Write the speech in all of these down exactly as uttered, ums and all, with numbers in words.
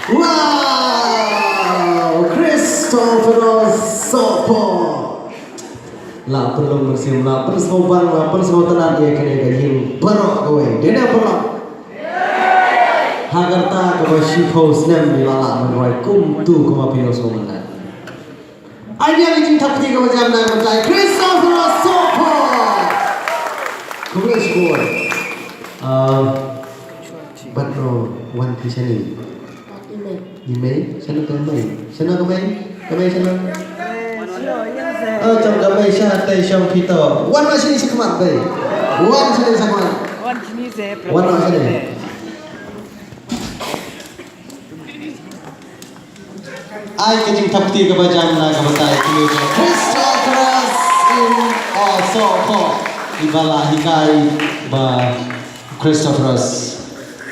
Wow! Christopher Sopo. La pynlong mynsiem, la pynsngewbang, la pynsngewtynnad ïa kane ka ïing baroh kawei. Dei na baroh. Ha ka rta kaba shiphew snem ïa la lah ban rwai kumtu kumba phi ïohsngew mynta. Ai ïa ka jingthap kti kaba jam na ka bynta Christopher Sopo. Congrats boy. Uh, but no, one phi shane. Ni mei, shano ka mei? Shano ka mei? Ka mei shano? Oh, jong ka mei sha tai shong phi to. Wan ma shini sa khmat bei. Wan shini sa khmat. Wan ma shini. Ai ka jingthap kti kaba jam na ka bynta ïa kine ki Christopher in Sopo. Iba la hikai ba Christopher.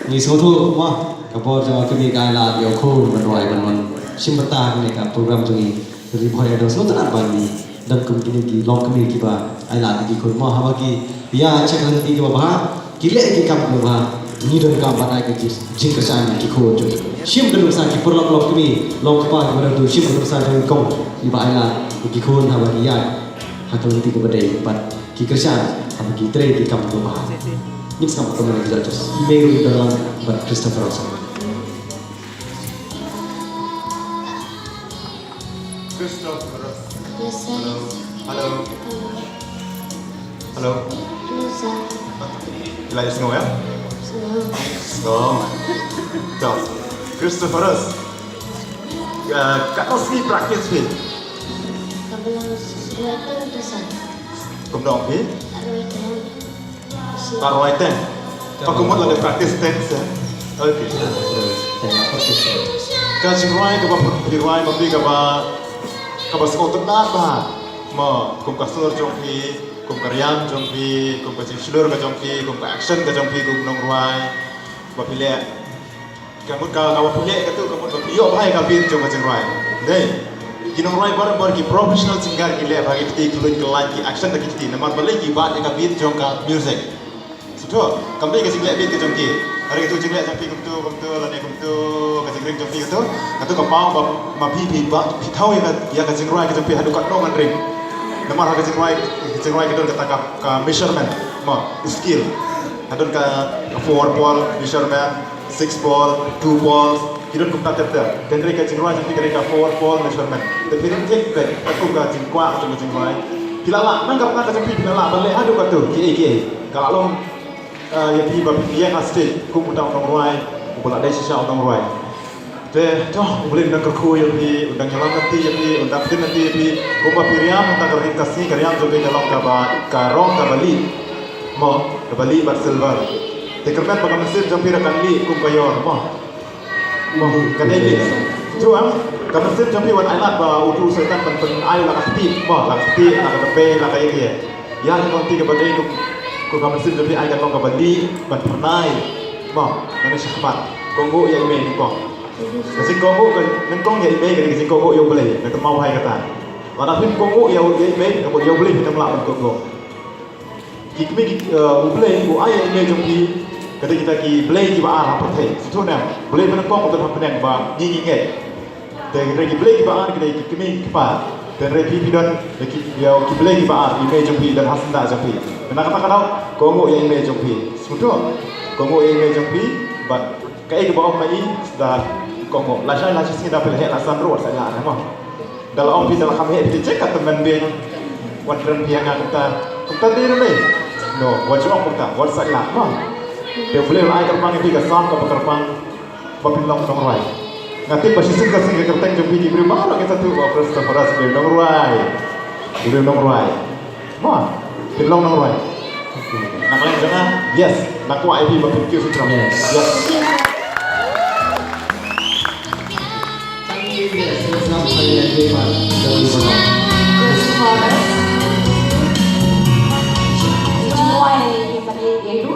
Ngi sngewthuh mo ka bor jong ka kmie ka ai lad ïa u khun ban rwai ban wan shim bynta ha kane ka program jong ngi. Ri Bhoi Idol sngewtynnad ba ngi don kum kine ki longkmie kiba ai lad ïa ki khun mo haba ki ïa check lynti kiba bha. Ki leh ki kam kiba bha, ngi donkam ban ai ka jing, jingkyrshan ïa ki khun jong ngi. Shim ka nuksa ki paralok longkmie, longkpa kiba don tu, shim ka nuksa jong i kong iba ai lad ïa ki khun haba ki ïaid. ha ka lynti kaba dei bad ki kyrshan haba ki trei ki kam kaba bha. Ngin sngap kumno ki judges. I mei ruh i don lang bad Christopher Ross. Christopher Ross. Yes, sir. Hello. Hello. Hello. Hello. Hello, sir. Ki la ïohsngew ïa? Sngew. Sngew. To. Christopher Ross. Uh, katno sngi practice phi? Ka balang shuwa tu tu, sir. Kumno phi? Arwai ten. Arwai ten. Ka kumno la practice ten, sir? Okay. Ka jingrwai kaba phi rwai ma phi kaba, kaba sngewtynnat bha. Mo, kum ka sur jong phi, kum ka riam jong phi, kum ka jingshlur ka jong phi, kum ka action ka jong phi, kum nongrwai. Ba phi leh. Ka mut ka, kaba phi leh katu, ka mut ba phi ïoh bha ïa ka beat jong ka jingrwai. Dei. Ki nongrwai baroh baroh ki professional singer ki leh bha, ki kti, ki lun, ki line, ki action da ki kti. Namar balei? Ki bat ïa ka beat jong ka music. Sngewthuh, kam dei ka jingleh beat ka jong ki. Hynrei katu jingleh jong phi kumtu, kumtu, lane kumtu, ka jingring jong phi katu. Katu ka paw ba ma phi phi ba phi thaw ïa ka, ïa ka jingrwai ka jong phi haduh katno ngan ring. Namar ha ka jingrwai, ka jingrwai ka don kata ka, ka measurement, mo, skill. Ka don ka, ka four ball measurement, six ball, two balls, ki don kumta ter ter. Hynrei ka jingrwai jong phi ka dei ka four ball measurement. Te phi ring thik beit, kum ka jingkwah ka jong ka jingrwai. Phi la lah, nang ka, nang ka jong phi phi la lah ban leh haduh katu, kiei kiei. Ka la long Ah, ïa phi ba phi ïeng ha stage kum uta u nongrwai uba la dei shisha u nongrwai. Te to, U Blei un dang kyrkhu ïa phi, un dang ïalam lynti ïa phi, un dang pynlong lynti ïa phi. Kumba phi riam, kumta ka ring ka sngi ka riam jong phi ka long kaba, ka rong kaba lieh. Mo, kaba lieh bad silver. Te kyrmen ba ka mynsiem jong phi ruh kan lieh kum ka ïor, mo. Mo, ka dei beit. Ju ang, ka mynsiem jong phi wan ailad ba utu u Soitan ban pyn-ai la ka ktieh, mo, la ka ktieh, la ka kynthei, la ka ïa ka ïa. Ïa ka kongti kaba dei kum, kum ka mynsiem jong phi ai ka long kaba lieh ban phyrnai. Mo, ngan ïa shakhmat. Kohnguh ïa i mei nyngkong. Ka jingkohnguh ka nyngkong ïa i mei ka dei ka jingkohnguh ïa U Blei. Ngan kynmaw bha ïa kata. Lada phim kohnguh ïa u, ïa i mei, ka mut ïa U Blei phim lah ban kohnguh. Ki kmie ki, eh, U Blei u ai ïa i mei jong phi, ka dei kita ki blei kiba ar ha pyrthei. Sngewthuh ne em, Blei ba nyngkong u don ha bneng ba ngi ngi ngeit. Te hynrei ki blei kiba ar ki dei ki kmie ki kpa. Te hynrei phi phi don ki, ïa ki blei kiba ar, i mei jong phi don ha syndah jong phi. Te na kata ka daw, kohnguh ïa i mei jong phi. Sngewthuh, kohnguh ïa i mei jong phi, bad kaei kaba ong ma i, da kohnguh. Lashai lashisngi da phi la heh la san ruh, sa ïa ne mo. Da la ong phi da la kham heh phi te check ka tymmen biang. Wan kren phi ïa nga kumta. Kumta te ruh dei. No, wat ju ong kumta, wat sahlak mo. Te U Blei u la ai kyrpang ïa phi ka sam kaba kyrpang ba phin long nongrwai. Nga tip ba shisien ka sngi ka kyrteng jong phi ki briew baroh ki sa tuh ba Christopher Ross u dei nongrwai. U dei nongrwai. Mo, phin long nongrwai. Na ka liang jong nga, yes, nga kwah ïa phi ba phin kiew sngewthuh. Yes. Yes. Tang ïa, yes, yes, yes, yes, yes, yes, yes. Christopher Ross. Phi ju rwai ïa mane ïa u?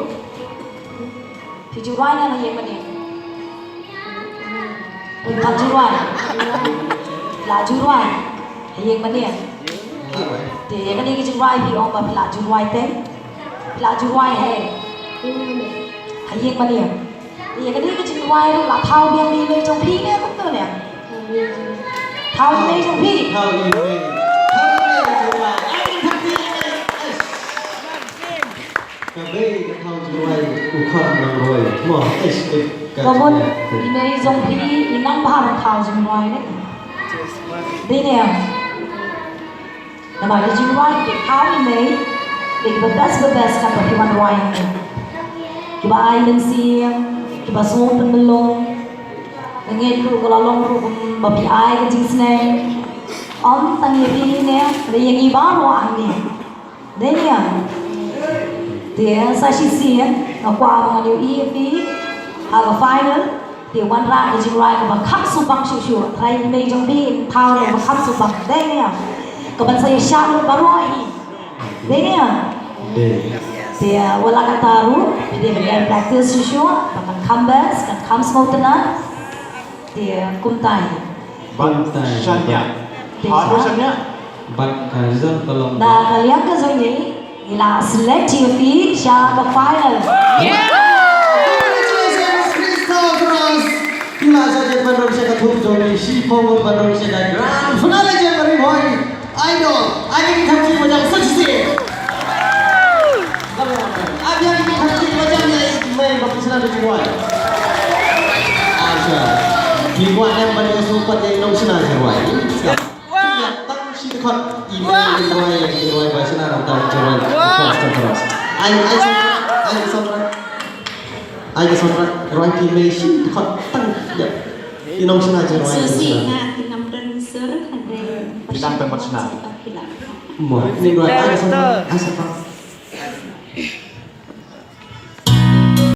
Phi ju rwai ne ïa mane? Phi ju rwai. La ju rwai. Ïa mane? Te ïa kane ka jingrwai phi ong ba phi la ju rwai te. Phi la ju rwai ha ïa mane? Ïa kane ka jingrwai ruh la thaw biang ïa i mei jong phi ne kumno ne? Thaw ïa i mei jong phi. Thaw ïa i mei. Thaw ïa i mei jong phi. Ai, thaw ïa i mei. Ka bei ka thaw jingrwai u khot nongrwai. Mo, eish, eh, ka. Ka mut jingrwai. I mei jong phi i nang bha ban thaw jingrwai ne. Dei ne. Namar ka jingrwai ka thaw i mei, dei kiba best, ba best kaba phi wan rwai ne. Kiba ai mynsiem, kiba sngewpynlong. Ka ngeit ruh ka la long ruh kumba phi ai ka jingsneng. Ym tang ïa phi ne, ka dei ïa ngi baroh hangne. Dei ne em? Te sa shisien nga kwah ba ngan ïohi ïa phi ha ka final. Te wanrah ka jingrwai kaba kham sngewbang shuh shuh. Trai i mei jong phi in thaw kaba kham sngewbang. Dei ne em? Kaban sa ïashah lut baroh hi. Dei ne em? Dei. Te wat la katta ruh phi dei ban ïai practice shuh shuh ba kan kham best, kan kham sngewtynnat. Te kumta hi. Bad kumta hi, shaniah. Te bad shaniah. Bad ka result ka long. Da ka liang ka jong ngi, ngi la select ïa phi sha ka final. Congratulations, Christopher Ross. Phi la shah jan ban rung sha ka thup jong ngi, shiphew ngut ban rung sha ka grand finale jan ban rung hoi. Ai Ai ki khamsi ba jam suk sisi. Ai ki khamsi ba jam ïa i mei ba pynshna da jingrwai. Acha. Ki kwah em ban ïohsngew pat ïa i nongshna jingrwai. Tang shi dkhot i mei i rwai i rwai ba shna da tang jingrwai. Ai ai ai ai Ai ka sawdong, rwai ki mei shi dkhot tang ïa i nongshna jingrwai. Susi nga ki ngam don sur hynrei. Ki dang tang bad shna. Mo, ni rwai ai ka sawdong, ai sawdong.